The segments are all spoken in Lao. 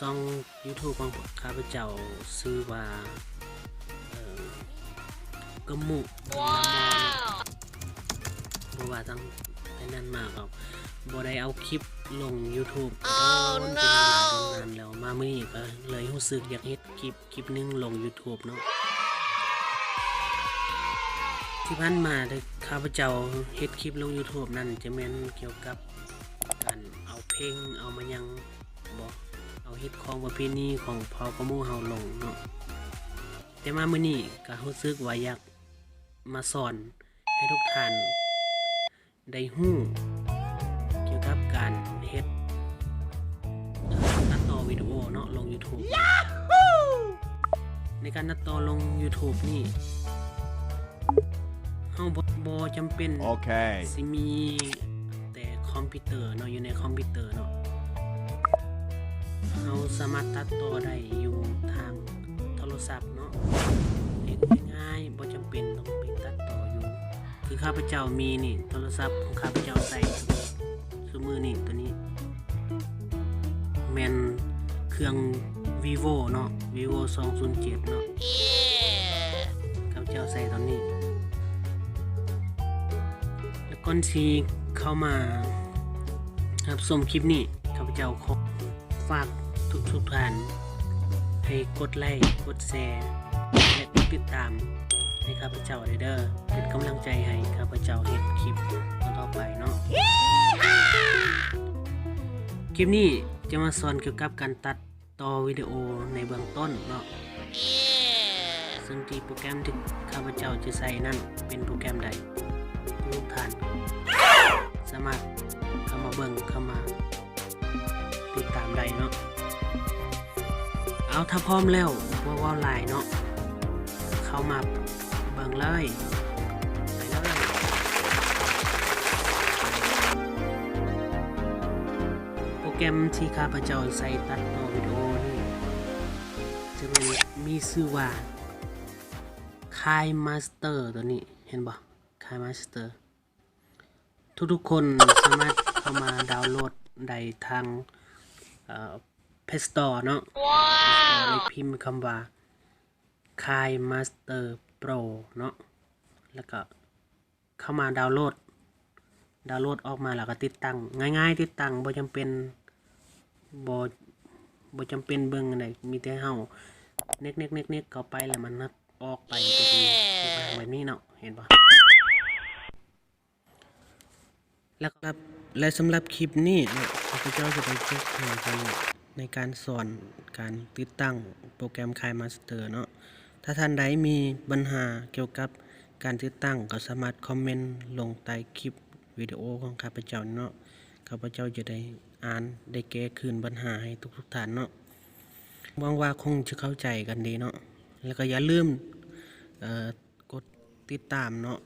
ຊ່ອງ YouTube ຂອງຂ້າພະເຈົ້າຊື່ວ່າ ເອີ ກະມຸ ເພາະວ່າຕັ້ງແຕ່ນັ້ນມາກໍບໍ່ໄດ້ເອົາຄລິບລົງ YouTube ກໍໂດນ ເປັນເວລາດົນນານແລ້ວ ມາມື້ນີ້ກໍເລີຍຮູ້ສຶກຢາກເຮັດຄລິບ ຄລິບໜຶ່ງລົງ YouTube ເນາະ. ທີ່ຜ່ານມາທີ່ຂ້າພະເຈົ້າເຮັດຄລິບລົງ YouTube ນັ້ນ ຈະແມ່ນກ່ຽວກັບການເອົາເພງ ເອົາມາຫຍັງ ບໍ່ ເອົາຮີດຄອງປະເພນີຂອງເຜົ່າກະມຸເຮົາລົງເນາະ. ແຕ່ມາມື້ນີ້ກໍຮູ້ສຶກວ່າຢາກມາສອນໃຫ້ທຸກທ່ານ ໄດ້ຮູ້ກ່ຽວກັບການເຮັດ ຕັດຕໍ່ວິດີໂອເນາະ ລົງ YouTube. ໃນການຕັດຕໍ່ລົງ YouTube ນີ້ ເຮົາບໍ່ ບໍ່ຈຳເປັນ ໂອເຄ ຊິມີແຕ່ຄອມພິວເຕີເນາະ ຢູ່ໃນຄອມພິວເຕີເນາະ. ເຮົາສາມາດຕັດຕໍ່ໄດ້ຢູ່ທາງໂທລະສັບເນາະ ເຮັດງ່າຍໆ ບໍ່ຈຳເປັນຕ້ອງໄປຕັດຕໍ່ຢູ່ ຄືຂ້າພະເຈົ້າມີນີ້ ໂທລະສັບຂອງຂ້າພະເຈົ້າໃຊ້ຊຸມື້ນີ້ ໂຕນີ້ແມ່ນເຄື່ອງ Vivo ເນາະ Vivo ສອງສູນເຈັດເນາະ ຂ້າພະເຈົ້າໃຊ້ຕອນນີ້. ແລະ ກ່ອນຊິເຂົ້າມາຮັບຊົມຄລິບນີ້ ຂ້າພະເຈົ້າຂໍ ຝາກທຸກໆທ່ານໃຫ້ກົດໄລ ກົດແຊ ແລະ ກົດຕິດຕາມໃຫ້ຂ້າພະເຈົ້າແດ່ເດີ ເປັນກຳລັງໃຈໃຫ້ຂ້າພະເຈົ້າເຮັດຄລິບຕໍ່ໆໄປເນາະ. ຄລິບນີ້ຈະມາສອນກ່ຽວກັບການຕັດຕໍ່ວິດີໂອໃນເບື້ອງຕົ້ນເນາະ ເຊິ່ງທີ່ໂປຣແກຣມທີ່ຂ້າພະເຈົ້າຈະໃຊ້ນັ້ນເປັນໂປຣແກຣມໃດ ທຸກໆທ່ານສາມາດເຂົ້າມາເບິ່ງ ເຂົ້າມາ ຕິດຕາມໄດ້ເນາະ. ເອົາ ຖ້າພ້ອມແລ້ວ ບໍ່ເວົ້າຫຼາຍເນາະ ເຂົ້າມາເບິ່ງເລີຍ ໄປເລີຍ. ໂປຣແກຣມທີ່ຂ້າພະເຈົ້າໃຊ້ຕັດຕໍ່ວິດີໂອນີ້ ຈະແມ່ນມີຊື່ວ່າ KineMaster ໂຕນີ້ ເຫັນບໍ່? KineMaster ທຸກໆຄົນສາມາດເຂົ້າມາດາວໂຫຼດໄດ້ທາງ ເອີ Play Store ເນາະ Play Store ແລ້ວພິມຄຳວ່າ KineMaster Pro ເນາະ ແລ້ວກໍເຂົ້າມາດາວໂຫຼດ ດາວໂຫຼດອອກມາແລ້ວກໍຕິດຕັ້ງ ງ່າຍໆ ຕິດຕັ້ງ ບໍ່ຈຳເປັນ ບໍ່ ບໍ່ຈຳເປັນເບິ່ງອັນໃດ ມີແຕ່ເຮົາເນັກໆໆໆເຂົ້າໄປ ແລ້ວມັນອອກໄປ ແບບນີ້ເນາະ ເຫັນບໍ່? ແລະ ແລະ ສຳລັບຄລິບນີ້ເນາະ ຂ້າພະເຈົ້າຈະໄດ້ຈົບພຽງເທົ່ານີ້ ໃນການສອນການຕິດຕັ້ງໂປຣແກຣມ KineMaster ເນາະ. ຖ້າທ່ານໃດມີບັນຫາກ່ຽວກັບການຕິດຕັ້ງ ກໍສາມາດຄອມເມັນລົງໃຕ້ຄລິບວິດີໂອຂອງຂ້າພະເຈົ້ານີ້ເນາະ. ຂ້າພະເຈົ້າຈະໄດ້ອ່ານ ໄດ້ແກ້ຄືນບັນຫາໃຫ້ທຸກໆທ່ານເນາະ. ຫວັງວ່າຄົງຈະເຂົ້າໃຈກັນດີເນາະ. ແລ້ວກໍຢ່າລືມ ເອີ ກົດຕິດຕາມເນາະ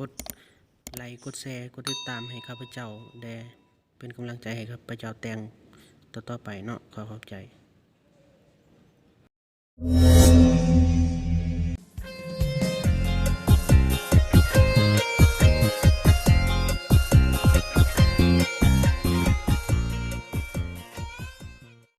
ກົດໄລ ກົດແຊ ກົດຕິດຕາມໃຫ້ຂ້າພະເຈົ້າແດ່ ເປັນກຳລັງໃຈໃຫ້ຂ້າພະເຈົ້າແຕ່ງຕໍ່ໆໄປເນາະ. ຂໍຂອບໃຈ.